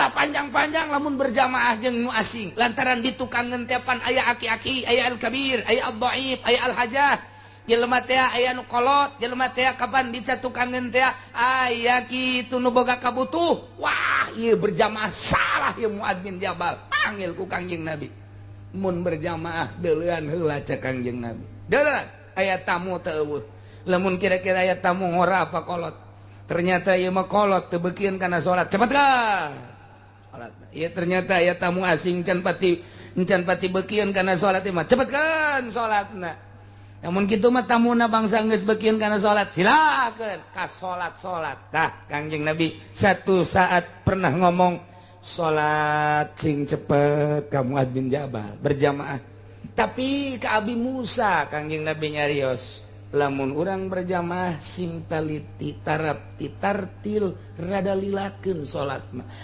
Ulah panjang-panjang lamun berjamaah jeung nu asing, lantaran di tukangan tiapan aya aki-aki, aya al-kabir, aya al-dhaif, aya al-hajah. Jelema teh aya nu kolot, jelema teh kapan bisa tukangan teh aya kitu nu boga kabutuh. Wah, ieu berjamaah salah ieu. Muad bin Jabal panggil ku Kangjeng Nabi. Mun berjamaah deulean heula, cek Kangjeng Nabi. Deulean aya tamu teu euweuh. Lamun kira-kira aya tamu ngora apa kolot, ternyata ieu mah kolot teu beukieun kana salat, cepet kan salat. Ieu ternyata aya tamu asing can pati beukieun kana salat mah, cepet kan salatna. Namun kitu mah tamuna bangsa geus beukieun kana salat, silakan ka salat-salat. Tah, Kangjeng Nabi satu saat pernah ngomong, "Salat sing cepet ka Muad bin Jabal berjamaah." Tapi ke Abi Musa Kangjeng Nabi nyarios, lamun urang berjamaah sing taliti, tarap titartil, rada lilakeun salatna.